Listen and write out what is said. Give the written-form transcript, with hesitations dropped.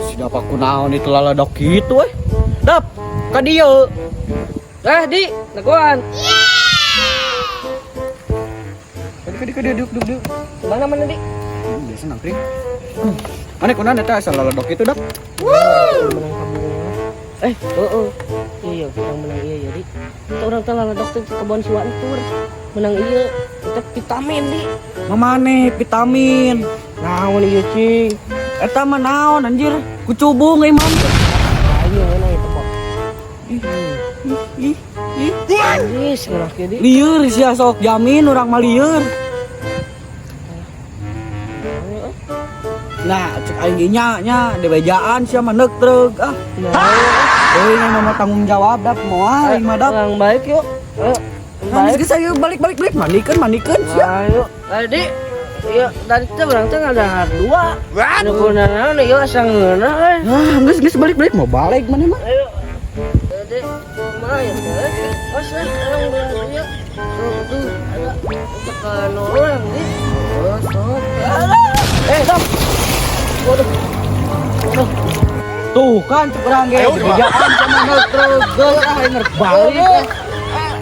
Si Dapa kunaon itu laladok gitu eh. Dap, ka dieu. Eh, Di, neguan. Ka dieu, duduk, duduk, duduk. Mana mana, Di? Biasa nangkring. Mana kunaon eta asa laladok itu, Dap? Menang kabungan. Eh, oh. Iya, urang menang iya ya, Di. Itu urang teh laladok teh ke kebon siwantur. Menang iya, itu vitamin, Di. Mamane vitamin. Naon ieu, cing? Eta mah naon anjir? Kucubung euy man. Ayo ngeunah itu, Pok. Ih, ih, ih. Ih, ngeunah kieu, Di. Lieur sia sok jamin urang mah lieur. Nah, cek aing ge nya nya debejaan sia mah neuk treug ah. Nah, Euy aing mah tanggung jawab Dap, moal aing mah Dap. Urang balik yuk. Ayo, Nah, balik. geus ayo balik balik balik mandikeun mandikeun sia. Ayo. Eh, Di. Iya, tadi teh urang teh ngadahar dua. Anu kunaon ieu asa ngeunah euy. Nah, geus geus balik balik mau balik mana mah. Ayo. Di, kumaha ya teh? Oh, sih, urang balik ieu. Tuh, tuh, ada tekan orang, Di. Oh, sok. Eh, Dap. Waduh. Waduh. Tuh kan cek urang ge debejaan sama neuk treug geus ah aing rek balik. Eh.